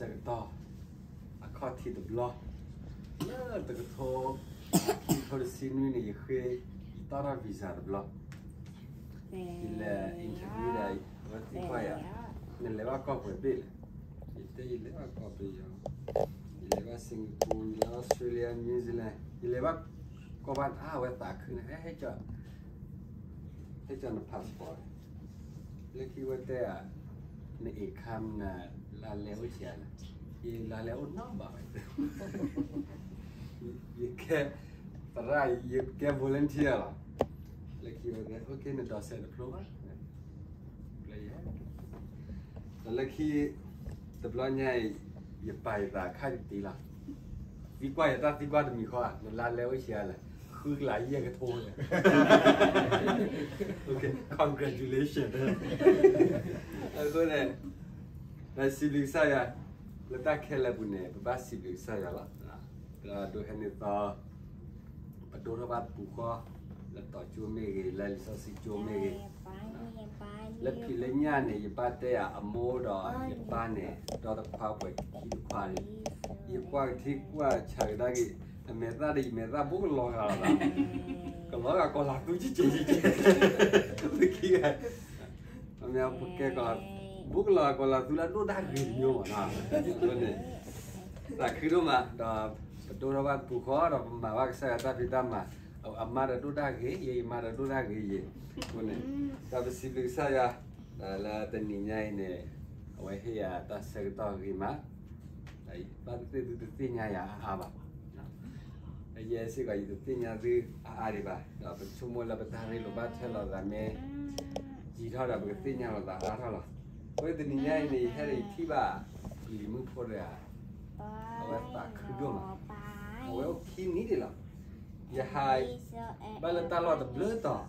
ဆၢကတီၢ် အခီၣ်ထံးတဘျီ, လၢတကထိ ခံကထိတဆံနွံန့ၣ် ယဃ့ ယတီၣ်ထီၣ် visa တဘျီ, ယလဲၤ interview ဒီး အဝဲသံကွၢ်ယၤ, နလဲၤဘၣ်ကီၢ်ပှဲၤဘ့ၣ်လဲၣ်, ယတဲယလဲၤဘၣ်ကီၢ်ပယီၤ, ယလဲၤဘၣ် Singapore, ယလဲၤ Australia, New Zealand, ယလဲၤဘၣ်ကီၢ်ဘၣ်အါ, အဝဲသးခုန့ၣ် ဟဲ ဟဲကၠီ န passport လၢခံဝဲတဲဧါ, န income န လါလဲအိၣ်ဆံးလဲၣ်, ယလါလဲအိၣ်နီတဘၣ်ဘၣ်, ယကဲ သရၣ် ယကဲ volunteer လီၤ, လၢခံဝဲတဲ okay နဒိးစဲးတဖျိဘၣ်, ဒီးလၢခံ တဘျီညါအံၤ ယပာ်ယသးခါတံၢ်လီၤ, သံကွၢ်ယတၢ်သံကွၢ်တမံၤဃီဧါ, နလါလဲအိၣ်ဆံးလဲၣ်, ဃုကလးယဲၢ်ကထိလဲၣ်, okay congratulation, အဃိန့ၣ် ပစံးဘျုးကစၢ်ယွၤ, လၢတၢ်ခဲလၢာ်ပူၤန့ၣ် ပဘၣ်စံးဘျုးကစၢ်ယွၤလီၤ, ဒီးဒိးဟဲန့ၣ်သီ ပဒိၣ်ထီၣ်ဘၣ်တပူၤဃီ, လၢတီၤကၠိမ့ၢ်ဂ့ၤ, လၢလံာ်စီဆှံကၠိမ့ၢ်ဂ့ၤ, လၢဖံးလၢညၣ်န့ၣ် ယဘၣ်တဲယၤအမိၢ်ဒီးယပၢ်န့ၣ် ဒီတခွါပှဲၤခံတခွါန့ၣ်, ယကွၢ်ကထံကွၢ်ဆးကဒါက့ၤ, အမဲာ်သၣ်ဒီးယမဲာ်သၣ်ဘိကလီၤဂာ်လီၤ, ကလီၤဂာ်ကီၤလၤသူကဲးကဲးကဲးကဲး, ပကဲကီၤလၤ, ဘိကလီၤဂာ်ကီၤလၤသူလၢအဒိၣ်တၢ်ဂ့ၤတမံၤမးနီၤ, အဃိန့ၣ် သးခုဒိၣ်မး, ဒီးပဒိၣ်ထီၣ်ဘၣ်တပူၤဃီဒီးပမၤဘၣ်ကစၢ်ယွၤတၢ်ဖံးတၢ်မၤ, အမါဒီးဒိၣ်တၢ်ဂ့ၤ, ယဲယမါဒီးဒိၣ်တၢ်ဂ့ၤယဲ, အဃိန့ၣ် ဒီးပစံးဘျုးကစၢ်ယွၤ, ဒီးလၢတနံၤညါအံၤန့ၣ် အဝဲဟ့ၣ်ယၤတၢ်ဆၢကတီၢ်ဂ့ၤမး, ဘၣ်သ့ၣ်သ့ၣ်သုတသ့ၣ်ညါယၤအါအါဘၣ်, ယဲစ့ၢ်ကီးယတသ့ၣ်ညါသုအါအါဒံးဘၣ်, ဒီးပဆိကမိၣ်လၢပတၢ်ရ့လိာ်ဘၣ်ထွဲလိာ်သးမ့ၢ်ယံာ်ထီၣ်ဒီး ပကသ့ၣ်ညါလိာ်သးအါထီၣ်လီၤ. အဃိတနံၤညါအံၤန့ၣ် ယဟဲဒီးယထံၣ်ဘၣ် ပျံၤမုၣ်ဖိတဂၤ, အဝဲသးခုဒိၣ်မး, အဝဲအိၣ်ခံနံၣ်ဒံးလီၤ. ယဟးဘၣ်လၢတၢ်လီၢ်တဘျုးတီၤ,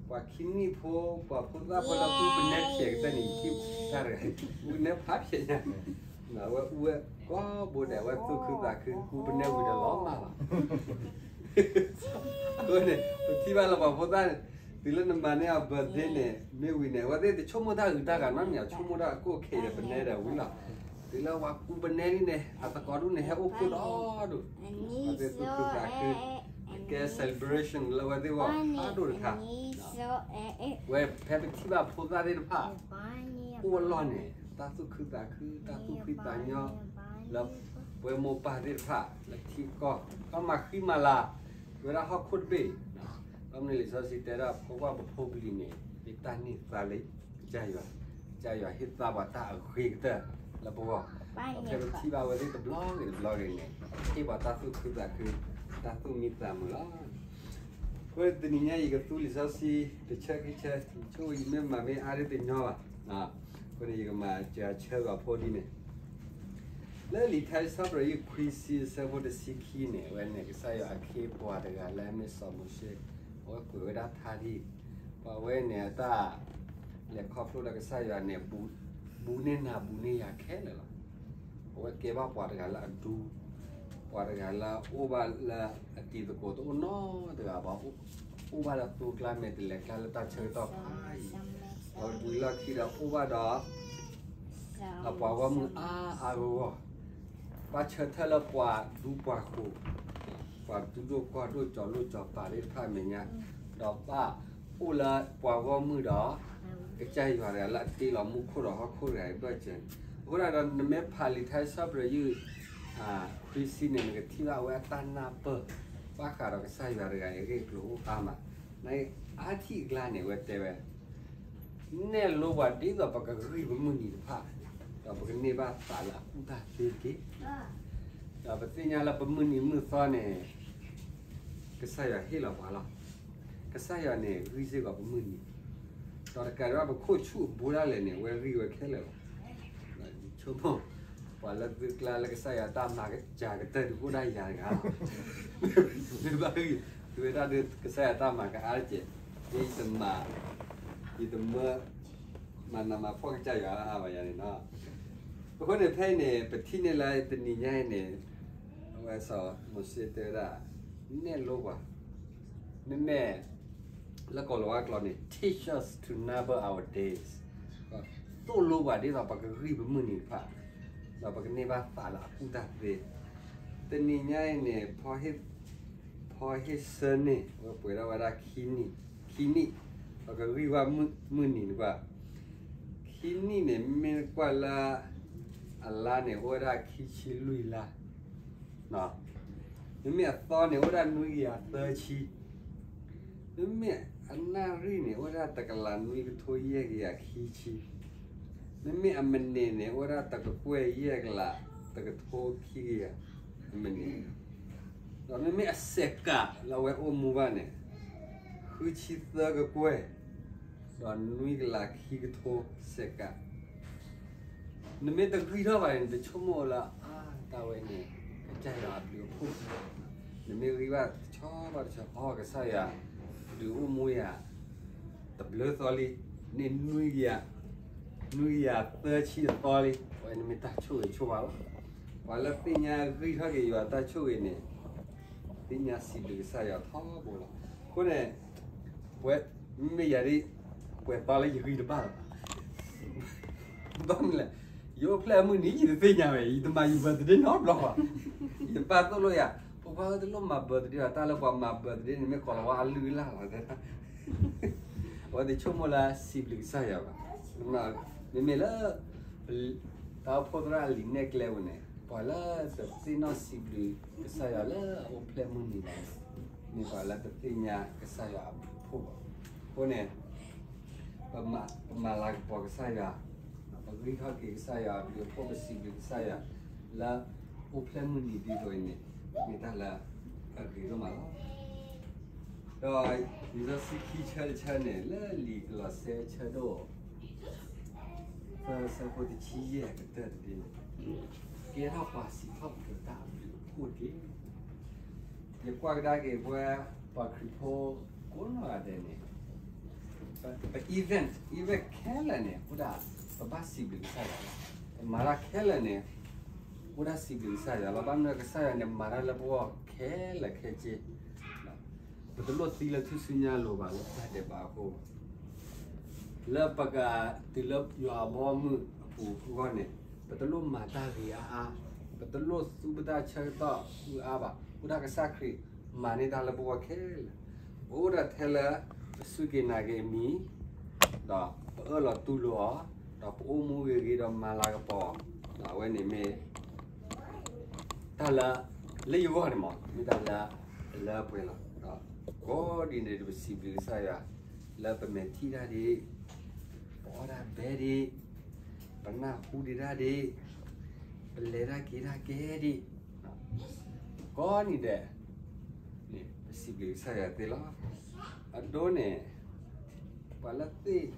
ပှၤခံနံၣ်ဖိ ပှၤဖိသၣ်ဖိလၢအူပနဲဖျဲးကတၢၢ်န့ၣ် ယထံၣ်တၢ်တဂၤ, အူပနဲဖးဖျဲးညါ, အဝဲအူဝဲကိးဘိဒဲး အဝဲသူၣ်ခုသးခု အူပနဲဝံၤဒီးလီၤမၢ်လီၤ. အဃိန့ၣ် ပထံၣ်ဘၣ်လၢပှၤဖိသၣ်န့ၣ် တုၤလၢနမၤန့ၢ်အီၤ birthday န့ၣ် မ့ၢ်ဝံၤန့ၣ် အဝဲသ့ၣ်တဆိကမိၣ်တၢ်ဂုၤတၢ်ဂၤနီတမံၤ, ဆိကမိၣ်တၢ်ကိၣ်ခဲဒီးပနဲဒီးဝံၤလီၤ. တုၤလၢပှၤအူပနဲလံန့ၣ် အသကိးဒူၣ်န့ၣ် ဟဲအိၣ်ဖှိၣ်ဒီဒူၣ်, အဝဲသ့ၣ်သူၣ်ခုသးခု, အကဲ celebration လၢအဝဲသ့ၣ်ဂီၢ်ဖးဒိၣ်တခါ. ဝဲဖဲပထံၣ်ဘၣ်ဖိသၣ်သ့ၣ်တဖၣ် အိၣ်အလီၢ်န့ၣ် တၢ်သူၣ်ခုသးခု တၢ်သူၣ်ဖှံသးညီ လၢပဝဲမိၢ်ပၢ်သ့ၣ်တဖၣ် လၢထံကီၢ် ကမၤဃံမၤလၤ ဝဲဒၣ်ဟီၣ်ခိၣ်တဘ့ၣ်, ဘၣ်မနုၤလံာ်စီဆှံတဲဒၣ် ပကွၢ်ပဖိပလံၤန့ၣ် မ့ၢ်တၢ်န့ၢ်သါလၢကစၢ်ယွၤ, ကစၢ်ယွၤဟ့ၣ်သါပှၤတၢ်အဂ့ၤကတၢၢ်လၢပဂီၢ်, ဒီးဖဲပထံၣ်ဘၣ်ဝဲသ့ၣ်တဘျီဂ့ၤတဘျီဂ့ၤန့ၣ် ဟ့ၣ်ပှၤတၢ်သူၣ်ခုသးခု တၢ်သူၣ်မံသးမုာ်လီၤ. အဃိတနံၤညါအံၤ ယကသူလံာ်စီဆှံတဆၢခံဆၢ, ယဆိကမိၣ်ယမ့ၢ်မၤမ့ၢ်အါဒ်တညီဘၣ်, အဃိန့ၣ် ယကမၤစၢၤဆၢဂီၤဖိဒ်န့ၣ်, လၢလံာ်ထါစံးပတြၢၤ ယုၢ်ခွံဆံ အဆၢဖိတဆံခံန့ၣ် အဝဲန့ၣ်ကစၢ်ယွၤအခ့အပှၤတဂၤလၢအမ့ၢ်စီၤမိၤၡ့, အဝဲကွဲးဝဲဒၣ်ထါဒ်အံၤ, ပှၤဝဲန့ၣ်အတၢ်လဲၤခီဖျိဒီးကစၢ်ယွၤန့ၣ် ဘူးန့ၢ်နၤဘူးန့ၢ်ယၤခဲလၢာ်လီၤ. အဝဲကဲဘၣ်ပှၤတဂၤလၢအဒူ, ပှၤတဂၤလၢအအိၣ်ဘၣ်လၢအတံၤသကိးတအိၣ်နီတဂၤဘၣ်, အိၣ်ဘၣ်လၢသိကျါမဲာ်တဲၤလဲၤကျါလၢတၢ်ဆၢကတီၢ်ဖးယံၤ, ဒီးဝံၤလီၢ်ခံဒီးအိၣ်ဘၣ်ဒီး အပှၤဂီၢ်မုၢ်အါအါဂီၢ်ဂီၢ်, ဘၣ်ဆၢထၢၣ်လၢပှၤဒူပှၤဃိၤ, ပှၤဒူဒိၣ်ကွၢ်ဒိၣ် ကၠီၤလိၣ်ကၠီၤပၤသ့ၣ်တဖၣ်အမဲာ်ညါ, ဒီးဘၣ်အိၣ်လၢပှၤဂီၢ်မုၢ်ဒီး ကစၢ်ယွၤတဂၤလၢအတ့လီၤမူခိၣ်ဒီးဟီၣ်ခိၣ်တဂၤအံၤဘၢၣ်စၢၤန့ၣ်, အဃိဒၣ်ဒီးနမ့ၢ်ဖးလံာ်ထါစံးပတြၢၤ ယုၢ်ခွံဆံန့ၣ် နကထံၣ်ဘၣ်အဝဲအတၢ်နၢ်ပၢၢ် ဘၣ်ဃးဒီးကစၢ်ယွၤတဂၤအံၤအဂ့ၢ်အကျိၤအိၣ်အါမး, နအါထံၣ်အကျါန့ၣ် အဝဲတဲဝဲ နဲၣ်လိပှၤဒ်သိးပကဂံၢ်ပမုၢ်နံၤတဖၣ်, ဒီးပကန့ၢ်ဘၣ်သးလၢအကူၣ်တၢ်သ့တက့ၢ်. ဒီးပသ့ၣ်ညါလၢပမုၢ်နံၤမုၢ်သီန့ၣ် ကစၢ်ယွၤဟ့ၣ်လီၤပှၤလီၤ. ကစၢ်ယွၤန့ၣ် ဂံၢ်စ့ၢ်ကီးပမုၢ်နံၤ, ဒီးတကးဒံးဘၣ် ပခိၣ်ဆူၣ်အဘိဒၣ်လဲာ်န့ၣ် အဝဲဂံၢ်ဝဲခဲလၢာ်လီၤ. ဆိကမိၣ် ပှၤလၢသုကျါလၢကစၢ်ယွၤတၢ်မၤစၢၤကတၢၢ်ဒုးအိၣ်ဒၣ်ယၤတဂၤလီၤ. မ့ၢ်ဘၣ်ဂံၢ် သုဝဲဒၣ်ဒီးကစၢ်ယွၤတၢ်မၤကအါတက့ၢ်, ယတမၤ ယတမၢ မၤနးမၤဖှီၣ်ကစၢ်ယွၤအါဘၣ်ယၤန့ၣ်လီၤ. အဃိန့ၣ် ဖဲအံၤန့ၣ် ပထံၣ်န့ၢ်လၢတနံၤညါအံၤန့ၣ် အဝဲစီၤမိၤၡ့တဲဝဲဒၣ် နဲၣ်လိပှၤ, မ့မ့ၢ် လၢကီၢ်လၤဝါကျိာ်န့ၣ် teach us to number our days, သိၣ်လိပှၤဒ်သိးပကဂံၢ်ပမုၢ်နံၤတဖၣ်, ဒီးပကန့ၢ်ဘၣ်သးလၢအကူၣ်တၢ်သ့. တနံၤညါအံၤန့ၣ် ဖီဟ့ၣ်ဆၢန့ၢ် အဝဲပှဲၤထီၣ်ဝဲဒၣ်ခံနံၣ်, ခံနံၣ်, ပကဂံၢ်ဝဲမုၢ်နံၤနကွၢ်, ခံနံၣ်န့ၣ် မ့ၢ်ကွၢ်လၢအလါန့ၣ် အိၣ်ဝဲဒၣ်ခံဆံလွံၢ်လါ မ့မ့ၢ်အသီန့ၣ် အိၣ်ဝဲဒၣ်နွံကယၤသၢဆံ, မ့မ့ၢ်အနၣ်ရံၣ်န့ၣ် အိၣ်ဝဲဒၣ်တကလးနွံကထိယဲၢ်ကယၤခံဆံ, မ့မ့ၢ်အမံးနံးန့ၣ် အိၣ်ဝဲဒၣ်တကကွဲၢ်ယဲၢ်ကလး တကထိခံကယၤအမံးနံး, ဒီးမ့မ့ၢ်အစဲးကးလၢအဝဲအိၣ်မူဘၣ်န့ၣ် ဃုဆံသၢကကွဲၢ် ဒီးနွံကလးခံကထိစဲးကး နမ့ၢ်တဂံၢ်ထီၣ်ဘၣ်န့ၣ် နတဆိကမိၣ်လၢ အါ တၢ်ဝဲန့ၣ် ကစၢ်ယွၤအဘျုးအဖှိၣ်, နမ့ၢ်ဂံၢ်ဘၣ်တဆီဘၣ်တဆီ အီ ကစၢ်ယွၤ ဒုးအိၣ်မူယၤ တဘျုးသီလံ, န့ၣ်နွံကယၤ, နွံကယၤသၢဆံအသီလံ, အဝဲန့ၣ်မ့ၢ်တၢ်ဆိၣ်ဂ့ၤဆိၣ်ဝါလီၤ. ပှၤလၢသ့ၣ်ညါဂံၢ်ထီၣ်က့ၤယွၤတၢ်ဆိၣ်ဂ့ၤန့ၣ် သ့ၣ်ညါစံးဘျုးကစၢ်ယွၤထီဘိလီၤ. အဃိန့ၣ် ပဝဲ မ့မ့ၢ်ယၤဒ် ပှဲၤသီလၢယဂံၢ်တဘၣ်လၢၤဘၣ်. ဘၣ်မနုၤလဲၣ်, ယအိၣ်ဖျဲၣ်အမုၢ်နံၤ ယတသ့ၣ်ညါဝဲ, ယတမၤယ birthday နီတဘျီဘၣ်. ယပၢ်သိၣ်လိယၤ, ဖိခွါဧၢ တလိၣ်မၤ birthday ဘၣ်, တၢ်လၢပှၤမၤ birthday န့ၣ် မ့ၢ်ကိးလီၤဝါအလုၢ်အလၢ်လီၤ. အဝဲတဆိကမိၣ်လၢစံးဘျုးကစၢ်ယွၤဘၣ်. မ့မ့ၢ်လၢ တၢ်အိၣ်ဖှိၣ်သရၣ်လံာ်နဲၣ်ကျဲပူၤန့ၣ် ပှၤလၢတသ့ၣ်နီၣ်စံးဘျုးကစၢ်ယွၤလၢအအိၣ်ဖျဲၣ်မုၢ်နံၤဘၣ်န့ၣ် မ့ၢ်ပှၤလၢတသ့ၣ်ညါကစၢ်ယွၤအဘျုးအဖှိၣ်ဘၣ်. အဃိန့ၣ် ပမၤလၤကပီၤကစၢ်ယွၤ, ပဂံၢ်ထီၣ်က့ၤကစၢ်ယွၤအဘျုးအဖှိၣ် ပစံးဘျုးကစၢ်ယွၤ လၢအိၣ်ဖျဲၣ်မုၢ်နံၤဒ်သိးအံၤန့ၣ် မ့ၢ်တၢ်လၢအဂ့ၤဒိၣ်မးလီၤ. ဒီးလံာ်စီဆှံခံဆၢတဆၢန့ၣ် လၢလံာ်ကလီးစဲဆၢဒိၣ် သၢဆၢဖိတဆံယဲၢ်ကတၢၢ်တဘ့ၣ်န့ၣ် ကဲထီၣ်ပှၤစံးထီၣ်ပတြၢၤတၢ်အဘျုးအဖှိၣ်တက့ၢ်. ယကွၢ်ကဒါက့ၤပဝဲ ပှၤခရံာ်ဖိကိးနီၢ်ဂၤဒဲးန့ၣ် ပ event, event ခဲလၢာ်န့ၣ် အိၣ်ဒၣ် ပဘၣ်စံးဘျုးကစၢ်ယွၤလီၤ. ပမၤတၢ်ခဲလၢာ်န့ၣ် အိၣ်ဒၣ်စံးဘျုးကစၢ်ယွၤလီၤ. ဘၣ်မနုၤကစၢ်ယွၤန့ၣ် မၤတၢ်လၢပဂီၢ်ခဲလၢာ်ခဲဆ့ ပတလိၣ်သံလၢထူၣ်စုညါအလိၤဘၣ် လၢတၢ်ဒဲးဘးအဃိဘၣ်. လၢပကတုၤလၢယွၤအဘီအမုၢ်အပူၤအဂီၢ်န့ၣ် ပတလိၣ်မၤတၢ်ဂ့ၤအါအါ, ပတလိၣ်သူပတၢ်ဆၢကတီၢ်အါအါဘၣ်. အိၣ်ဒၣ်ကစၢ်ခရံာ်မၤန့ၢ်တၢ်လၢပဂီၢ်ခဲလၢာ်, ပအိၣ်ဒၣ်ထဲလၢ ပစူၢ်က့ၤနာ်က့ၤအမံၤ ဒီးပအၢၣ်လီၤတူၢ်လိာ်အီၤ, ဒီးပအိၣ်မူဂ့ၤဂ့ၤဒီးမၤလၤကပီၤ, ဒီးအဝဲန့ၣ်မ့ၢ် တၢ်လၢ လၢယဂီၢ်န့ၣ်မ့ၢ် မ့ၢ်တၢ်လၢအလၢပှဲၤလီၤ. ဒီးကိးဒံးန့ၣ်ဒီး ပစံးဘျုးကစၢ်ယွၤ လၢပမဲာ်ထံၣ်တၢ်ဒံး, ပအီၣ်တၢ်ဘဲဒံး, ပနၢ်ဟူဒံးတၢ်ဒံး, ပလဲၤတၢ်က့ၤတၢ်ကဲဒံး, ကိးနံၤဒဲး န့ၣ် ပစံးဘျုးကစၢ်ယွၤသ့လီၤ. အဒိန့ၣ် ပှၤလၢသ့ၣ်,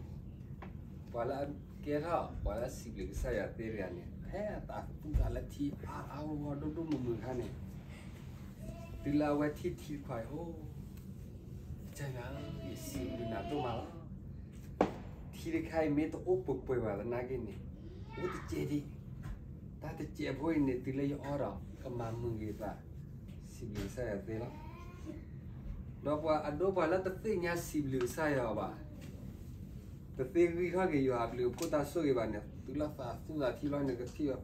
ပှၤလၢအကဲထီၣ် ပှၤလၢစံးဘျုးကစၢ်ယွၤသ့တဂၤန့ၣ် ဖဲအသးသူၣ်သးလၢထံအါအါဂီၢ်ဂီၢ်ဒိၣ်ဒိၣ်မုၢ်မုၢ်အခါန့ၣ် တုၤလၢအဝဲထံၣ်ထံတခွးအံၤ အိၣ် ကစၢ်ယွၤဧၢ, ယစံးဘျုးနၤဒိၣ်မးလီၤ. ထံတခါအံၤမ့ၢ်တအိၣ်ပှဲၤပှဲၤဘၣ်သနာ်က့န့ၣ် အိၣ်တစဲးဒံး, တၢ်တစဲးဖိအံၤန့ၣ် တုၤလၢယအီၣ်ဒီး ကမၤမုာ်ဂ့ၤသး, စံးဘျုးကစၢ်ယွၤသ့လီၤ. ဒီးပှၤအဒိပှၤလၢတသ့ၣ်ညါစံးဘျုးကစၢ်ယွၤဘၣ် တသ့ဂံၢ်ထီၣ်က့ၤယွၤအဘျုးအဖှိၣ်တၢ်ဆိၣ်ဂ့ၤဘၣ်န့ၣ် တုၤလၢသးသူၣ်သးထံလီၤန့ၣ် ကထံၣ်ဝဲ,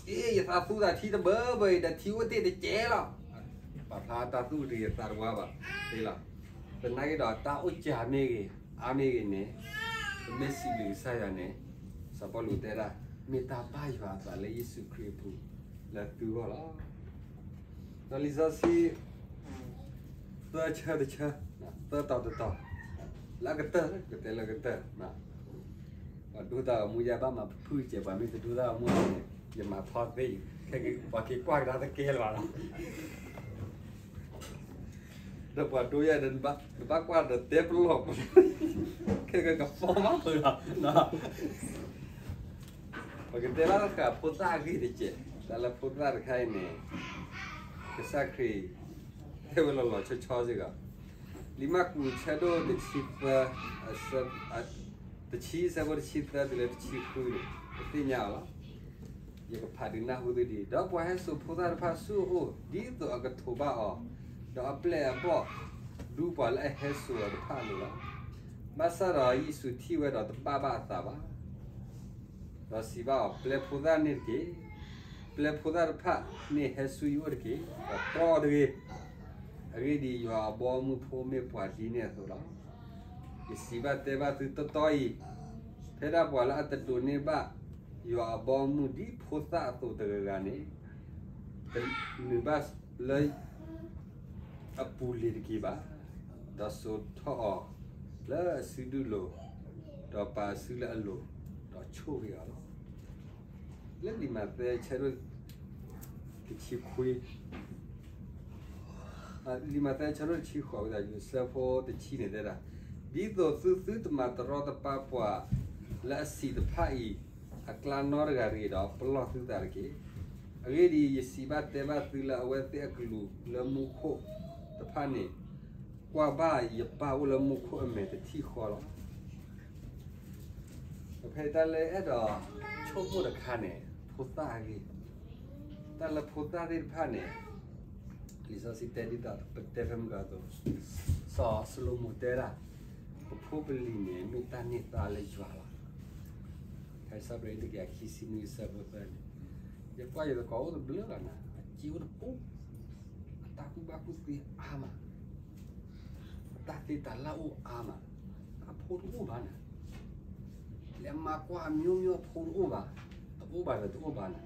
အ့ ယသးသူၣ်သးထံတဘၢဘၢအံၤ ဒီးထံအိၣ်တ့ၢ်တစဲးလီၤ. ပာ်ဖျါတၢ်သူၣ်တဂ့ၤသးတဝါဘၣ်သ့လီၤ. သနာ်က့ဒီး တၢ်အိၣ်စှၤမ့ၢ်ဂ့ၤ အါမ့ၢ်ဂ့ၤန့ၣ် ပမ့ၢ်စံးဘျုးကစၢ်ယွၤန့ၣ် စီၤပီလူးတဲဒၣ် မ့ၢ်တၢ်ဘၣ်ယွၤအသးလၢယ့ၣ်ၡူးခရံာ်အပူၤ လၢသုဂီၢ်လီၤ. ဒီးလံာ်စီဆှံ သၢဆၢတဆၢ, သၢတီၤတတီၤ, လၢအကတၢၢ် ကတဲလၢအကတၢၢ်, ပှၤဒိၣ်တၢ်ဂီၤမူယါဘၣ်မၤဖုၣ်ကဲး ပှၤမ့ၢ်တဒိၣ်တၢ်ဂီၤမူန့ၣ် ယမၤထီသ့, ခဲက့ၤပှၤက့ၤကွၢ်ကဒါတကဲလၢၤဘၣ်လီၤ. ဒီးပှၤဒိၣ်ယါဒီး နဘၣ်ကွၢ်ဒီးတဲပလီၢ်ပလီၢ်, ခဲကကဖီမးပလီၢ်. ပကတဲဘၣ်တခါဖိသၣ်အဂ့ၢ်တက့ၢ်, တၢ်လၢဖိသၣ်တခါအံၤန့ၣ် ကစၢ်ခရံာ် တဲဝဲလီၤလီၤဆီဆီစ့ၢ်ကီး, လံာ်မၢ်ကူးဆၢဒိၣ်တဆံသၢ, တဆံဆၢဖိတဆံသၢတုၤလၢတဆံဃုန့ၣ် ပသ့ၣ်ညါအီၤလီၤ. ယကဖးဒုးနၢ်ဟူသုဒံး, ဒီးပှၤဟဲစိာ်ဖိသၣ်တဖၣ်ဆူအအိၣ် ဒ်သိးအကထိးဘၣ်အီၤ, ဒီးအပျဲၢ်အဘီၣ်ဒူပှၤလၢအဟဲစိာ်အီၤတဖၣ်အလိၤလီၤ. ဘၣ်ဆၣ်ဒီးယ့ၣ်ၡူးထံၣ်ဝဲဒီးတဘၣ်ဘၣ်အသးဘၣ် ဒီးစံးဘၣ်အီၤ, ပျဲဖိသၣ်န့ၣ်တက့ၢ်. ပျဲဖိသၣ်တဖၣ်န့ၣ်ဟဲဆူယအိၣ်တက့ၢ်, ဒီးတြီအီၤတဂ့ၤ. အဂ့ၢ်ဒ်အံၤ, ယွၤအဘီအမုၢ်ဖိမ့ၢ်ပှၤဒ်န့ၣ်အသိးလီၤ. ယစံးဘၣ်တဲဘၣ်သုတီတီအံၤ, ဖဲဒၣ်ပှၤလၢအတဒိးန့ၢ်ဘၣ်ယွၤအဘီအမုၢ်ဒ်ဖိသၣ်အသိးတဂၤဂၤန့ၣ်, တနုာ်ဘၣ်လၢ အပူၤလ့ၤတက့ၢ်ဘၣ်, ဒီးစိာ်ထီၣ်အီၤလၢအစုဒုၣ်လိၤ, ဒီးပာ်အစုလၢအလိၤ, ဒီးဆိၣ်ဂ့ၤအီၤလီၤ. လၢလံာ်မးသဲဆၢဒိၣ်တဆံခွံ, လံာ်မးသဲဆၢဒိၣ်တဆံဃိးဝံသးစူၤ ဆၢဖိတဆံန့ၣ်တဲဒၣ်, ဒ်သိးသုသုတမၤတရီတပါပှၤလၢအဆံးတဖၣ်အံၤ အကျါနီတဂၤတဂ့ၤဒီး ပလီၢ်သုသးတက့ၢ်. အဂ့ၢ်ဒ်အံၤ, ယစံးဘၣ်တဲဘၣ်သုလၢအဝဲသ့ၣ်အကလူးလၢမူခိၣ်တဖၣ်န့ၣ်, ကွၢ်ဘၣ်ယပၢ်အိၣ်လၢမူခိၣ်အမဲာ်တထံၣ်ဃီလီၤ. ဖဲတၢ်လၢအဲၣ်ဒိးဆိကမိၣ်တခါန့ၣ်, ဖိသၣ်အဂ့ၢ်, တၢ်လၢဖိသၣ်သ့ၣ်တဖၣ်န့ၣ်, လံာ်စီဆှံတဲဒ်သိးပတဲဖဲမုၢ်ဂၤအသိး, စီၤၡလိၤမိၣ်တဲဒၣ်, ပဖိပလံၤန့ၣ် မ့ၢ်တၢ်န့ၢ်သါလၢယွၤလီၤ. ဖဲစးပရ့တကယၤခံဆံနွံဆၢဖိသၢန့ၣ်, ယကွၢ်ယသကိးအိၣ်တဘျုးလီၤနၤ, အစ့အိၣ်တပူၤ, အတၢ်ကူၣ်ဘၣ်ကူၣ်သ့အါမး, အတၢ်သ့တၢ်လၢအိၣ်အါမး, အဖိတအိၣ်ဘၣ်နၤ, လဲၤမၤကွၢ်အမျိုးမျိုးအဖိတအိၣ်ဘၣ်, တအိၣ်ဘၣ်ဒီးတအိၣ်ဘၣ်နၤ,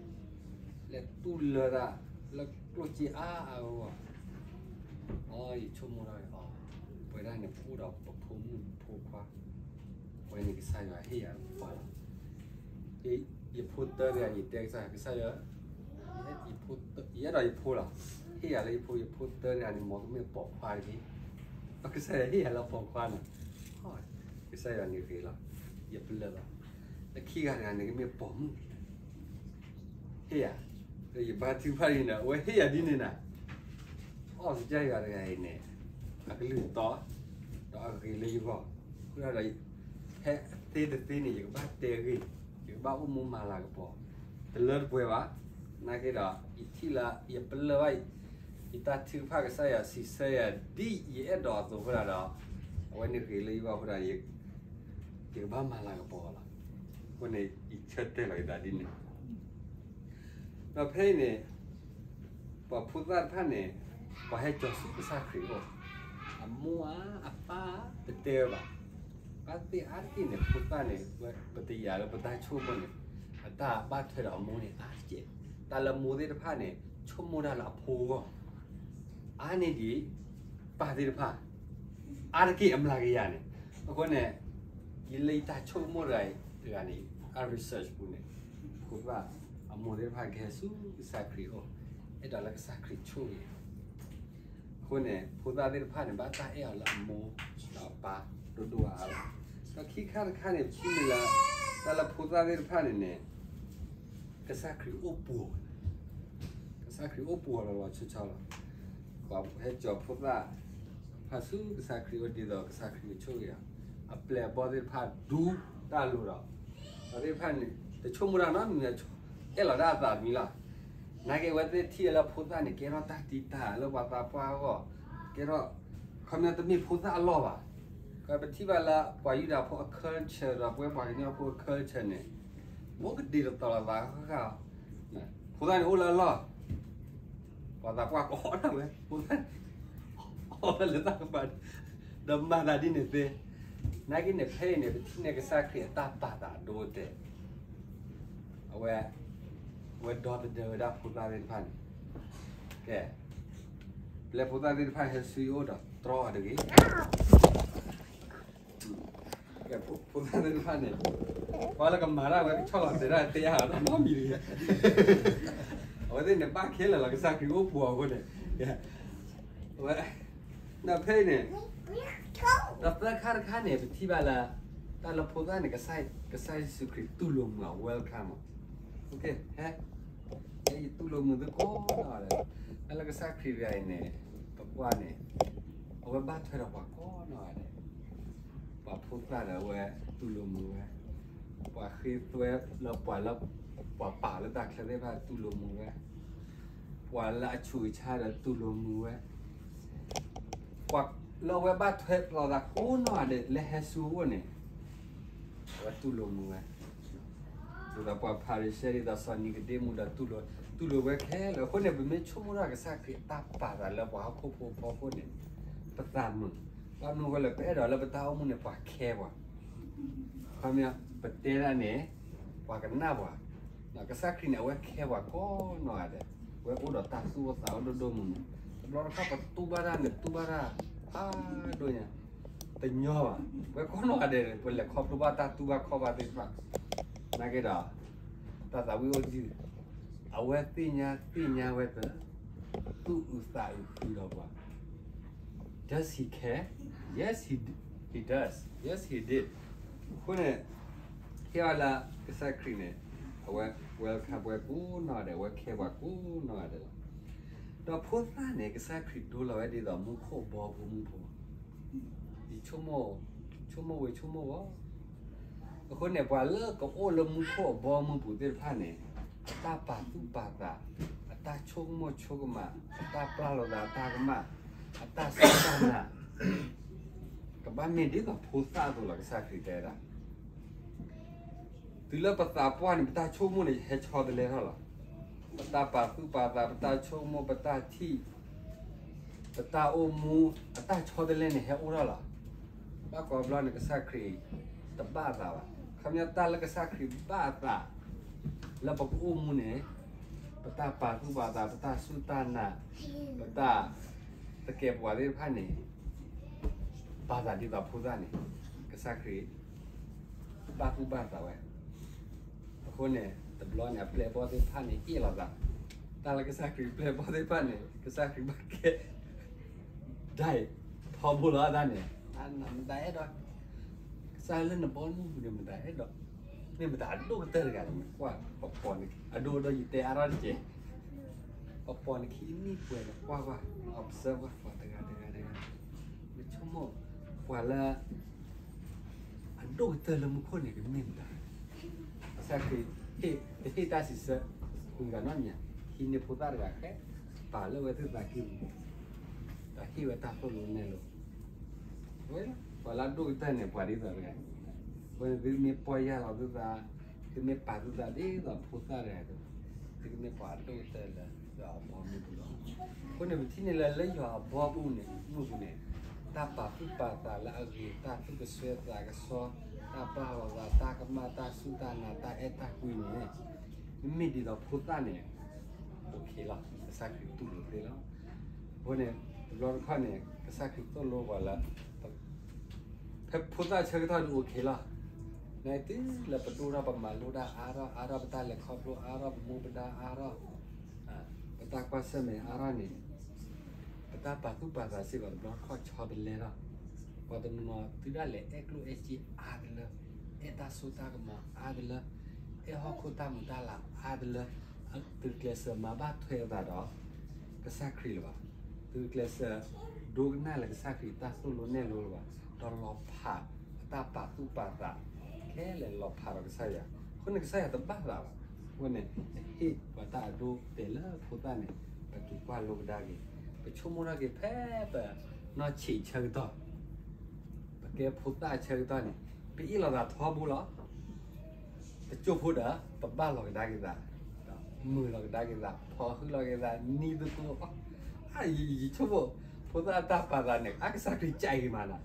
လဲၤတူၢ်လၢာ်တၢ်လၢကျိၣ်စ့အါအါဂီၢ်ဂီၢ်, အိ ယဆိကမိၣ်ဒၣ်အီၤ, ပဝဲဒၣ်န့ၣ် ပအိၣ်ဒီးပဖိမုၣ်ဖိခွါ, အဝဲန့ၣ်ကစၢ်ယွၤဟ့ၣ်ယၤပှၤလီၤ. ယဖိတၢတဂၤန့ၣ် ယတဲကစၢ်ယွၤ, ကစၢ်ယွၤ, ယအဲၣ်ဒိးယဖိလီၤ, ဟ့ၣ်ယၤလၢယဖိ, ယဖိတၢတဂၤန့ၣ် မ်ကမ့ၢ်ပိာ်ခွါတက့ၢ်. ကစၢ်ယွၤဟ့ၣ်ယၤလၢပိာ်ခွါန့ၣ်, ကစၢ်ယွၤန့ၣ်ဂ့ၤလီၤ, ယပလၢၢ်လီၤ. လၢခံဂၤတဂၤန့ၣ် ကမ့ၢ်ပိာ်မုၣ်, ဟ့ၣ်ယၤ, ဒီးယဘါထုကဖၣ်ဒ်န့ၣ် အဝဲဟ့ၣ်ယၤဒ်န့ၣ်နၤ, အိ ကစၢ်ယွၤတဂၤအံၤန့ၣ်, အကလုၢ်တီ, ဒီးအဂ့ၤလၢယဂီၢ်, အဃိဒီး ဖဲအသ့တသ့န့ၣ် ယကဘၣ်တဲဂ့ၢ်, ယကဘၣ်အိၣ်မူမၤလၤကပီၤ, တလၢတပှဲၤဘၣ်, နာ်က့ဒီး ယထံၣ်လၢယပလၢၢ်ဘၣ်, ယတၢ်ထုကဖၣ်ကစၢ်ယွၤစံးဆၢယၤဒ်ယအဲၣ်ဒိးအသိးအဃိဒီး, အဝဲန့ၣ်ဂ့ၤလၢယဂီၢ်အဃိဒီး, ယကဘၣ်မၤလၤကပီၤလီၤ. အဃိန့ၣ် ယဆၢတဲာ်လီၤယသးဒ်န့ၣ် ဒီးဖဲအံၤန့ၣ်, ပှၤဖိသၣ်တဖၣ်န့ၣ်, ပှၤဟဲကၠီၤဆူကစၢ်ခရံာ်အအိၣ်, အမိၢ်ဧါအပၢ်ဧါတတဲဝဲဘၣ်, ဘၣ်သ့ၣ်အါတက့ၢ်န့ၣ် ဖိသၣ်န့ၣ်, ပတယာ်လၢပတၢ်ဆိကမိၣ်န့ၣ်, အတၢ်ဘၣ်ထွဲဒီးအမိၢ်န့ၣ်အါတက့ၢ်, တၢ်လၢမိၢ်သ့ၣ်တဖၣ်န့ၣ် ဆိကမိၣ်တၢ်လၢအဖိအဂီၢ်, အါန့ၢ်ဒံး, ပၢ်သ့ၣ်တဖၣ်, အါတက့ၢ်အမျးကယၤန့ၣ်, အဃိန့ၣ်, ယလၢယတၢ်ဆိကမိၣ်တဂၤအံၤ, တဂၤန့ၣ်, အ research ပူၤန့ၣ်, ဖိသၣ်, အမိၢ်သ့ၣ်တဖၣ်ကဟဲဆူကစၢ်ခရံာ်အအိၣ်, အဲၣ်ဒိးလၢကစၢ်ခရံာ်ဆိၣ်ဂ့ၤ, အဃိန့ၣ် ဖိသၣ်သ့ၣ်တဖၣ်န့ၣ် ဘၣ်တၢ်အဲၣ်အီၤလၢအမိၢ်, ဒီးအပၢ်, ဒိၣ်ဒိၣ်အါအါလီၤ, ဒီးခံခါတခါန့ၣ် ပထံၣ်န့ၢ်လၢ, တၢ်လၢဖိသၣ်သ့ၣ်တဖၣ်န့ၣ်န့ၣ်, ကစၢ်ခရံာ်အိၣ်ပှဲၤ, ကစၢ်ခရံာ်အိၣ်ပှဲၤလီၤလီၤဆီဆီလီၤ, ပှၤဟဲကၠီၤဖိသၣ်, ဖးဆူကစၢ်ခရံာ်အအိၣ်ဒ်သိးကစၢ်ခရံာ်ကဆိၣ်ဂ့ၤအီၤ, အပျဲၢ်အဘီၣ်သ့ၣ်တဖၣ်ဒူတၢ်လိၤဒီး, ပှၤသ့ၣ်တဖၣ်န့ၣ် တဆိကမိၣ်တၢ်နီတမံၤ, အဲၣ်လီၤဒၣ်အသးတမံၤလီၤ, နာ်က့အဝဲသ့ၣ်ထံၣ်လၢဖိသၣ်န့ၣ် ကဲထီၣ်တၢ်တံာ်တာ်လၢပှၤသးပှၢ်အဂီၢ်, ကဲထီၣ်, ခီပညီတမ့ၢ်ဖိသၣ်အလီၢ်ဘၣ်, ပထံၣ်ဘၣ်လၢပှၤယူဒၤဖိအ culture ဒီးပဝဲပှၤကညီဖိအ culture န့ၣ်, အိၣ်ကဒံတသီလီၤသးဃၣ်ဃၣ်, ဖိသၣ်န့ၣ်အိၣ်လၢအလီၢ်, ပှၤသးပှၢ်ကအီၣ်ဒၣ်ဝဲ, ဖိသၣ်န့ၣ်, အီၣ်ဝဲလၢတၢ်ကပၤ, ဒီးမၤသးဒ်န့ၣ်သ့, နာ်က့န့ၣ်ဖဲအံၤန့ၣ် ပထံၣ်န့ၢ်ကစၢ်ခရံာ်အတၢ်ပာ်သးဒိတဲာ်, အဝဲ, အဝဲဒီသဒၢဝဲဒၣ်ဖိသၣ်သ့ၣ်တဖၣ်န့ၣ်, ကဲ, ပျဲဖိသၣ်သ့ၣ်တဖၣ်ဟဲဆူယအိၣ်ဒီးတြီအီၤတဂ့ၤ ဖိသၣ်သ့ၣ်တဖၣ်န့ၣ်, ပှၤလၢကမၤတၢ်ဝဲကဆီၣ်လီၤတဲာ်တၢ်တဲယၤနီတမံၤတဂ့ၤ, အဝဲသ့ၣ်န့ၣ်ဘၣ်ခဲလၢာ်လီၤ ကစၢ်ခရံာ်အိၣ်ပှဲၤအဃိန့ၣ်, အဝဲ, ဒီးဖဲအံၤန့ၣ်, ဒီးသၢခါတခါန့ၣ် ပထံၣ်ဘၣ်လၢ, တၢ်လၢဖိသၣ်န့ၣ် ကစၢ်ယ့ၣ်ၡူးခရံာ်တူၢ်လိာ်မုာ်အီၤ welcome အီၤ, ဟဲ, ဟဲယတူၢ်လိာ်မုာ်သုကိးနီၢ်ဂၤဒဲး, တၢ်လၢကစၢ်ခရံာ်တဂၤအံၤန့ၣ်, ပကွၢ်န့ၣ်, အဝဲဘၣ်ထွဲဒီးပှၤကိးနီၢ်ဂၤဒဲး, ပှၤဖိသၣ်ဒီးအဝဲတူၢ်လိာ်မုာ်ဝဲ, ပှၤဃ့သွဲလၢပှၤလၢ, ပှၤပာ်လၢတၢ်ချၢသ့ၣ်တဖၣ်တူၢ်လိာ်မုာ်ဝဲ, ပှၤလၢအဆူးအဆါဒီးတူၢ်လိာ်မုာ်ဝဲ, ပှၤလၢအဝဲဘၣ်ထွဲလိာ်သးကိးနီၢ်ဂၤဒဲးလၢဟဲဆူအအိၣ်န့ၣ်, အဝဲတူၢ်လိာ်မုာ်ဝဲ, ဒ်သိးပှၤဖၤရံၤၡဲဒ်သိးစီၤနံၤကဒ့မူဒီးတူၢ်လိာ်, တူၢ်လိာ်ဝဲခဲလၢာ်အဃိန့ၣ် ပမ့ၢ်ဆိကမိၣ်ထီၣ်ကစၢ်ခရံာ်အတၢ်ပာ်သးလၢပှၤဟီၣ်ခိၣ်ဖိအဖီခိၣ်န့ၣ် ပသးမုာ်, ဘၣ်မနုၤအဃိလဲၣ် ပအဲၣ်ဒိးလၢပတၢ်အိၣ်မူန့ၣ် ပှၤခဲပှၤ, ခီပညီ ပတဲဒၣ်န့ၣ် ပှၤကနၣ်ပှၤ, ကစၢ်ခရံာ်န့ၣ် အဝဲခဲပှၤကိးနီၢ်ဂၤဒဲး, အဝဲအိၣ်ဒီးတၢ်သူၣ်အိၣ်သးအိၣ်ဒိၣ်ဒိၣ်မုၢ်မုၢ်, တဘျီတခီၣ်ပတူၢ်ဘၣ်တၢ်န့ၣ် တူၢ်ဘၣ်တၢ်အါဒိၣ်ညါ တညီဘၣ်. ပဝဲကိးနီၢ်ဂၤဒဲးန့ၣ် ပလဲၤခီဖျိဘၣ်တၢ်တူၢ်ဘၣ်ခီၣ်ဘၣ်သ့ၣ်တဖၣ်, နာ်က့ဒီး တၢ်သးဝံၣ်အိၣ်တယုၢ်, အဝဲသ့ၣ်ညါသ့ၣ်ညါဝဲသၢ, သူၣ်အုးသးအုးဃုာ်ဒီးပှၤ, Does he care? Yes, he, he does. Yes, he did. အဃိန့ၣ် ဟ့ၣ်အီၤလၢကစၢ်ခရံာ်န့ၣ် အဝဲ welcome ပှၤကိးနီၢ်ဂၤဒဲး, အဝဲခဲပှၤကိးနီၢ်ဂၤဒဲးလီၤ. ဒီးဖိသၣ်န့ၣ် ကစၢ်ခရံာ်ဒိလီၤဝဲဒ်သိးမူခိၣ်အဘီအမုၢ်ပူၤ, ယဆိကမိၣ်, ဆိကမိၣ်ဝဲဆိကမိၣ်ဝဲ အဃိန့ၣ် ပှၤလၢကအိၣ်လၢမူခိၣ်အဘီအမုၢ်ပူၤသ့ၣ်တဖၣ်န့ၣ် အတၢ်ပာ်သူၣ်ပာ်သး, အတၢ်ဆိကမိၣ်ဆိကမး, အတၢ်ပျၢ်လိာ်သးအတၢ်ကမၣ်, အတၢ်စူၢ်တၢ်နာ် ကဘၣ်မ့ၢ်ဒ်သိးဖိသၣ်အသိးလီၤ. ကစၢ်ခရံာ်တဲဒၣ် တုၤလၢပသးပှၢ်န့ၣ် ပတၢ်ဆိကမိၣ်န့ၣ် ဟဲဆီတလဲထီၣ်လီၤ. ပတၢ်ပာ်သူၣ်ပာ်သး, ပတၢ်ဆိကမိၣ်, ပတၢ်ထံၣ်, ပတၢ်အိၣ်မူ, အတၢ်ဆီတလဲန့ၣ် ဟဲအိၣ်ထီၣ်လီၤ. ဘၣ်ကိးဘျီန့ၣ် ကစၢ်ခရံာ်တဘၣ်အသးဘၣ်. ခီပညီတၢ်လၢကစၢ်ခရံာ်ဘၣ်အသး လၢပကအိၣ်မူန့ၣ် ပတၢ်ပာ်သူၣ်ပာ်သး, ပတၢ်စူၢ်တၢ်နာ်, ပတၢ်သကဲးပဝးသ့ၣ်တဖၣ်န့ၣ် ပာ်သးဒ်သိးဖိသၣ်န့ၣ် ကစၢ်ခရံာ် ဘၣ်သူၣ်ဘၣ်သးဝဲ. အဃိန့ၣ် တဘျီန့ၣ် အပျဲၢ်အဘီၣ်သ့ၣ်တဖၣ်န့ၣ် အ့ၣ်လိာ်သး, တၢ်လၢကစၢ်ခရံာ်ပျဲၢ်အဘီၣ်သ့ၣ်တဖၣ်န့ၣ် ကစၢ်ခရံာ်ဘၣ်ကဲ ဒၣ်အံၤ ထီဘိလီၤတၢ်န့ၣ် မတၤအဲၣ်ဒိး, ကစၢ်လၢနဘီမုၢ်ပူၤန့ၣ် မတၤအဲၣ်ဒိး, မ့ၢ်မတၤအဒိၣ်ကတၢၢ်တဂၤန့ၣ် ကွၢ်ပှၤပိာ်န့ၣ် အဒိၣ်ဒီးယတဲအါထီၣ်တက့ၢ်, ပှၤပိာ်န့ၣ်ခံနံၣ်ပှဲၤန့ၣ် ကွၢ်ကွၢ် observe ကွၢ် ပှၤတဂၤတဂၤတဂၤ, နဆိကမိၣ် ပှၤလၢ အဒိၣ်ကတၢၢ်လၢမူခိၣ်န့ၣ် ကမ့ၢ်မတၤ, ကစၢ်ခရံာ် တဟ့ၣ်တၢ်စံးဆၢ ဂုၤဂၤနီတမံၤ, ဟံးန့ၢ်ဖိသၣ်တဂၤဃဲ ပာ်လၢဝဲသ့ၣ်သးကံၢ်ပူၤ, ဒီးဟ့ၣ်ဝဲတၢ်သိၣ်လိနဲၣ်လိ, ဝဲ ပှၤလၢအဒိၣ်ကတၢၢ်န့ၣ် ပှၤဒ်သိးတဂၤ, ဝဲန့ၣ်သုမ့ၢ်ပီၢ်ယၢ်လီၤသုသး, သုမ့ၢ်ပာ်သုသးဒ်သိးဖိသၣ်တဂၤအသိး, သုကမ့ၢ်ပှၤအဒိၣ်ကတၢၢ်လၢ ယွၤအဘီအမုၢ်ပူၤလီၤ. အဃိန့ၣ် ပထံၣ်န့ၢ်လၢ လၢယွၤအဘီအမုၢ်န့ၣ် မုၢ်ပူၤန့ၣ် တၢ်ပာ်သူၣ်ပာ်သးလၢအဂ့ၤ, တၢ်သူၣ်ကစွဲသးကဆှီ, တၢ်ပျၢ်လိာ်သး, တၢ်ကမၣ်, တၢ်စူၢ်တၢ်နာ်, တၢ်အဲၣ်တၢ်ကွံန့ၣ် မ့မ့ၢ်ဒ်သိးဖိသၣ်န့ၣ် အိၣ်ခ့လီၤ. ကစၢ်ခရံာ်တူၢ်လိာ်သ့လီၤ. အဃိန့ၣ် တဘျီတခီၣ်န့ၣ် ကစၢ်ခရံာ်သိၣ်လိပှၤလၢ ဖဲဖိသၣ်ဆၢကတီၢ်ဒုးအိၣ်ခ့လီၤ. နတုၤလၢပဒိၣ်ထီၣ် ပမၤလိတၢ်အါထီၣ်အါထီၣ်, ပတၢ်လဲၤခီဖျိအါထီၣ်, ပမူပဒါအါထီၣ်, ပတၢ်ကွၢ်ဆၢၣ်မဲာ်အါထီၣ်န့ၣ် ပတၢ်ပာ်သူၣ်ပာ်သးစ့ၢ်ကီး တဘျီတခီၣ်ဆီတလဲထီၣ်. ပှၤတနီၤနီၤ တုၤဒၣ်လဲာ်အဲၣ်ကျိၣ်အဲၣ်စ့အါတလၢ, အဲၣ်တၢ်စိတၢ်ကမီၤအါတလၢ, အဲၣ်ဟီၣ်ခိၣ်တၢ်မုာ်တၢ်လၤအါတလၢ, သုးကျဲးစၢးမၤဘၣ်ထွဲအသးဒီး ကစၢ်ခရံာ်လၢၤဘၣ်. သုးကျဲးစၢး ဒိကနၣ်လၢကစၢ်ခရံာ်တၢ်သိၣ်လိနဲၣ်လိလၢၤဘၣ်, ဒီးလီၤဖးအတၢ်ပာ်သူၣ်ပာ်သး ခဲလၢာ်လီၤဖးဒီးကစၢ်ယွၤ. အဃိန့ၣ် ကစၢ်ယွၤတဘၣ်သးဘၣ်. အဃိန့ၣ် ဟ့ၣ်ပှၤတၢ်အဒိတဲာ်လၢဖိသၣ်န့ၣ် ပက့ၤကွၢ်လိကဒါက့ၤ, ပဆိကမိၣ်ထီၣ်က့ၤဖဲပနီၢ်ဆံးဆၢကတီၢ် ပကဲဖိသၣ်ဆၢကတီၢ်န့ၣ် ပအ့ၣ်လိာ်သးထီဘိလီၤ. တကၠိၢ်ဖိဒီး ပဘၣ်လီၤကဒါက့ၤသး, မုာ်လီၤကဒါက့ၤသး, ဖီၣ်ဟုလီၤက့ၤသး, နံၤသကိး, ယဆိကမိၣ် ဖိသၣ်အတၢ်ပာ်သးန့ၣ် အကစၢ်ခရံာ်ကးက့ၤမးနီၤ.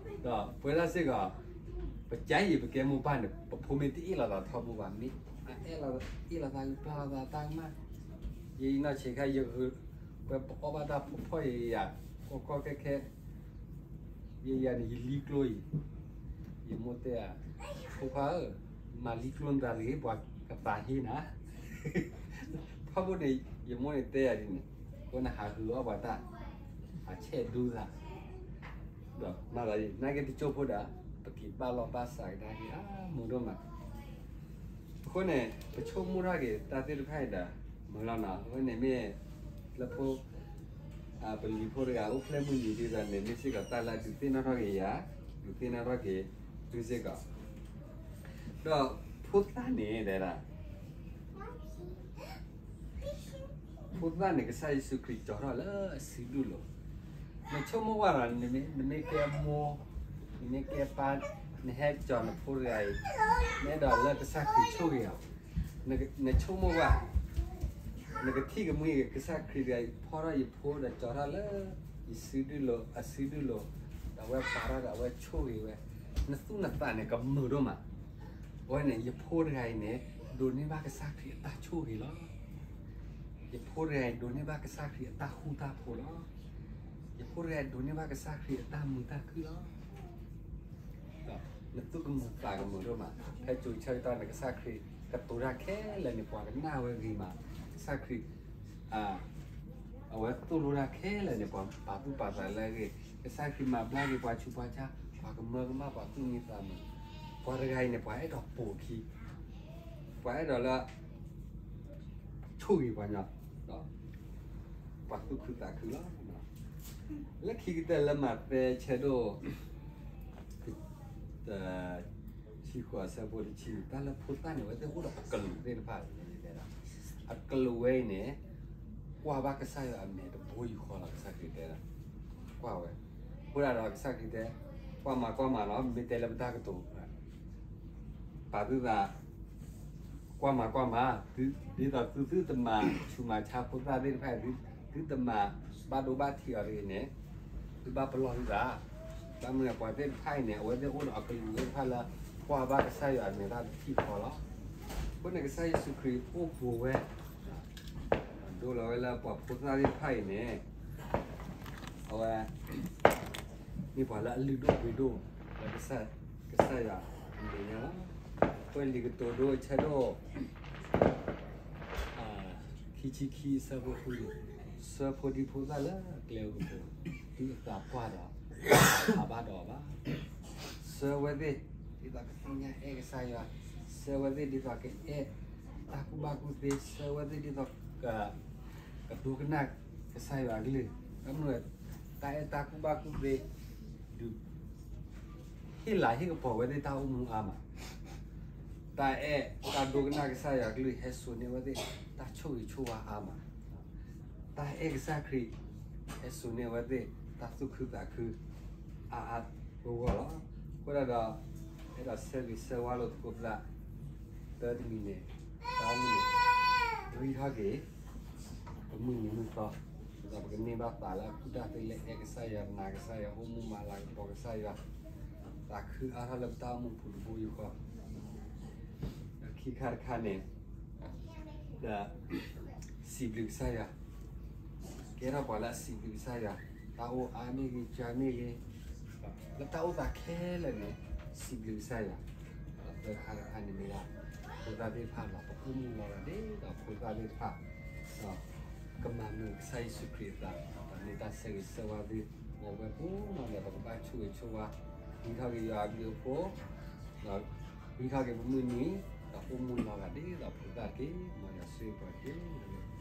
ဒီးပဝဲဒၣ်စ့ၢ်ကီး ပကးအံၤ ပကဲမိၢ်ပၢ်န့ၣ် ပဖိမ့ၢ်တအ့ၣ်လိာ်သးထီဘိဘၣ်, မ့ၢ်အအ့ၣ်လိာ်သး ပျၢ်လိာ်သးတၢ်ကမၣ်, ယဲယနီၢ်ဆံးခါ ယဂုာ် ပဝဲပအီၣ်ဘၣ်တၢ်ဖှီၣ်ဖှီၣ်ယယၤ ကီကီခဲခဲ ယယၤန့ၣ် ယလံကျိအံၤ, ယမိၢ်တဲဧါ, ဖိခွါဧၢ, မၤလံကျိနသးတဂ့ၤ, ပှၤကသးဟ့နၤ. ထီဘိန့ၣ် ယမိၢ်န့ၣ်တဲယၤဒ်န့ၣ်, အဃိန့ၣ်ဟးဂုာ်အီၣ်ပှၤတၢ်, ဟးဆဲးဒူသး, ဒီးမၤသးဒ်န့ၣ်က့ၤတကၠိၢ်ဖိဒီး ပက့ၤဘၣ်လီၢ်ဘၣ်စးကဒါက့ၤ အါမုာ်ဒိၣ်မး. အဃိန့ၣ် ပဆိကမိၣ်ထီၣ်က့ၤတၢ်သ့ၣ်တဖၣ်အံၤဒီး မုာ်လီၤနီၤ. အဝဲန့ၣ်မ့ၢ်လၢဖိ ပလံၤဖိတဂၤ အိၣ်ဖျဲၣ်မုၢ်နံၤဒ်သိးန့ၣ် မ့ၢ်စ့ၢ်ကီးတၢ်လၢအဒုးသ့ၣ်နီၣ်ထီၣ်က့ၤယၤ, ဒုးသ့ၣ်နီၣ်ထီၣ်က့ၤသုစ့ၢ်ကီး. ဒီးဖိသၣ်န့ၣ်တဲဒၣ် ဖိသၣ်န့ၣ် ကစၢ်ယ့ၣ်ၡူးခရံာ်ကၠီၤထီၣ်လၢအစုဒုၣ်လီၤ. နဆိကမိၣ်ဝဲဒီး နမ့ၢ်ကဲမိၢ်, နမ့ၢ်ကဲပၢ်, နဟဲကၠီၤနဖိတဂၤအံၤ, နအဲၣ်ဒိးလၢကစၢ်ခရံာ်ဆိၣ်ဂ့ၤအီၤ, နဆိကမိၣ်ဝဲ နကထံၣ်ကမှံကစၢ်ခရံာ်တဂၤအံၤ ဖီၣ်ထီၣ်ယဖိဒီးကၠီထီၣ်လၢ ယစုဒုၣ်လိာ် အစုဒုၣ်လိာ်, ဒီးအဝဲပာ်ထီၣ်ဒီးအဝဲဆိၣ်ဂ့ၤဝဲ, နသူၣ်နသးန့ၣ် ကမုာ်ဒိၣ်မး. အဝဲန့ၣ် ယဖိတဂၤအံၤန့ၣ် ဒိးန့ၢ်ဘၣ်ကစၢ်ခရံာ်အတၢ်ဆိၣ်ဂ့ၤလီၤ. ယဖိတဂၤအံၤ ဒိးန့ၢ်ဘၣ်ကစၢ်ခရံာ်အတၢ်ဃူတၢ်ဖိးလီၤ. ယဖိတဂၤအံၤ ဒိးန့ၢ်ဘၣ်ကစၢ်ခရံာ်အတၢ်မုာ်တၢ်ခုၣ်လီၤ. နသူၣ်ကမုာ်သးကမုာ်ဒိၣ်မး, ဖဲကၠိဆၢကတီၢ်န့ၣ် ကစၢ်ခရံာ်ကတိၤတၢ်ခဲလၢာ်န့ၣ် ပှၤကနၣ်ဝဲဂ့ၤမး, ကစၢ်ခရံာ် အဝဲသိၣ်လိတၢ်ခဲလၢာ်န့ၣ် ပှၤပာ်သူၣ်ပာ်သးလၢအဂ့ၤ, ကစၢ်ခရံာ်မၤဘျါက့ၤပှၤဆူးပှၤဆါ, ပှၤကမၢကမၣ်ပှၤသူၣ်မံသးမုာ်, ပှၤတဂၤအံၤန့ၣ် ပှၤအဲၣ်ဒိးပိာ်ခံ, ပှၤအဲၣ်ဒိးလၢ ဆိၣ်ဂ့ၤပှၤညီ, ပှၤသူၣ်ခုသးခုလီၤ. လၢခံကတၢၢ်လၢမးသဲဆၢဒိၣ် တဆံဃိးအဆၢဖိတဆံ, တၢ်လၢဖိသၣ်န့ၣ် အဝဲသ့ၣ်အိၣ်ဒီးအကလူးသ့ၣ်တဖၣ်, အကလူးဝဲအံၤန့ၣ် ကွၢ်ဘၣ်ကစၢ်ယွၤအမဲာ်တဘိယူၢ်ဃီလီၤ. ကစၢ်ခရံာ်တဲဒၣ် ကွၢ်ဝဲ, အဃိဒၣ်ဒီးကစၢ်ခရံာ်တဲ ကွၢ်မၤကွၢ်မၤနီၤ, မ့ၢ်တဲလၢပတၢ်ကတိၤ ပာ်သုသး ကွၢ်မၤကွၢ်မၤ, ဒ်သိးသုသုတမၤဆူးမၤဆါဖိသၣ်သ့ၣ်တဖၣ်အံၤ, သုတမၤဘၣ်ဒိဘၣ်ထံးအီၤတဂ့ၤန့ၣ်, သုဘၣ်ပလီၢ်သုသး, ဘၣ်မနုၤပှၤသ့ၣ်တဖၣ်အံၤန့ၣ် အဝဲသ့ၣ်အိၣ်ဒီးအကလူးသ့ၣ်တဖၣ်လၢ ကွၢ်ဘၣ်ကစၢ်ယွၤအမဲာ်တၢ်တထံၣ်ဃီလီၤ. အဃိန့ၣ် ကစၢ်ယ့ၣ်ၡူးခရံာ်အိၣ်ဘူးဝဲ ဒိလီၤဝဲလၢပှၤဖိသၣ်သ့ၣ်တဖၣ်အံၤန့ၣ် အဝဲ မ့ၢ်ပှၤလၢအလုၢ်ဒိၣ်ပှ့ၤဒိၣ် လၢကစၢ်ယွၤ အမဲာ်ညါလီၤ. အဃိလံာ်ကတိၤဒိအဆၢဒိၣ် ခံဆံခံအဆၢဖိဃုန့ၣ်, ဆှၢဖိဒံဖိသၣ်လၢအကျဲအိၣ်ကပူၤ, ဒ်အသးပှၢ်ဒီး အသးဘၣ်ဒီးအီၤဘၣ်. ဆှၢဝဲသ့ၣ် ဒ်သိးကသ့ၣ်ညါအဲၣ်ကစၢ်ယွၤ, ဆှၢဝဲသ့ၣ်ဒ်သိးကအဲၣ်တၢ်ကူၣ်ဘၣ်ကူၣ်သ့, ဆှၢဝဲသ့ၣ်ဒ်သိး ကဒိကနၣ်ကစၢ်ယွၤအကလုၢ်, ဘၣ်မနုၤ တၢ်အဲၣ်တၢ်ကူၣ်ဘၣ်ကူၣ်သ့ ဒုး ဟ့ၣ်လၤဟ့ၣ်ကပီၤဝဲသ့ၣ်တၢ်အိၣ်မူအါမး, တၢ်အဲၣ်တၢ်ဒိကနၣ်ကစၢ်ယွၤအကလုၢ် ဟဲစိာ်န့ၢ်ဝဲသ့ၣ် တၢ်ဆိၣ်ဂ့ၤဆိၣ်ဝါအါမး, တၢ်အဲၣ်ကစၢ်ခရံာ် ဟဲစိာ်န့ၢ်ဝဲသ့ၣ် တၢ်သူၣ်ခုသးခု အါအါဂီၢ်ဂီၢ်လီၤ. အဃိဒၣ်ဒီး အဲၣ်ဒိးဆၢဂ့ၤဆၢဝါလိာ်သကိးပသး သၢတမံၤန့ၣ် တၢ်အိၣ်မူန့ၣ် ဂံၢ်ထီၣ်က့ၤ ပမုၢ်နံၤမုၢ်သီ, ဒ်သိးပကန့ၢ်ဘၣ်သးလၢအကူၣ်တၢ်သ့ လၢအဲၣ်ကစၢ်ယွၤ နာ်ကစၢ်ယွၤ အိၣ်မူမၤလၤကပီၤကစၢ်ယွၤ, သးခုအါထီၣ်လၢပတၢ်အိၣ်မူပူၤတဘိယူၢ်ဃီ, ဒီးခံခါတခါန့ၣ် ဒီး စံးဘျုးကစၢ်ယွၤ, ကဲထီၣ်ပှၤလၢအစံးဘျုးကစၢ်ယွၤ, တၢ်အိၣ်အါမ့ၢ်ဂ့ၤ ကၢ်မ့ၢ်ဂ့ၤ, လၢတၢ်အိၣ်သးခဲလၢာ်န့ၣ် စံးဘျုးကစၢ်ယွၤ, ဒီးသၢခါတခါန့ၣ်မ့ၢ်ဒၣ် ဖိသၣ်သ့ၣ်တဖၣ်ဒီး ပအိၣ်မူလီၤဂာ်ဒ်သိးဖိသၣ်သ့ၣ်တဖၣ်, ဒီးကမၤနၢၤကစၢ်ယ့ၣ်ၡူးခရံာ်အသး, ဒီးမ့ၢ်တၢ်ဆၢဂ့ၤဆၢဝါသု, မ်အဝဲကိးနီၢ်ဒဲး ပကဘၣ်ဆိၣ်ဂ့ၤဆိၣ်ဝါ, ဂံၢ်ထီၣ်က့ၤယွၤအဘျုးအဖှိၣ်, ဒီးဂံၢ်ထီၣ်က့ၤပမုၢ်နံၤ, ဒီးအိၣ်မူလီၤဂာ်ဒ်သိးဖိသၣ်တက့ၢ်. မ်ယွၤဆိၣ်ဂ့ၤပှၤတက့ၢ်.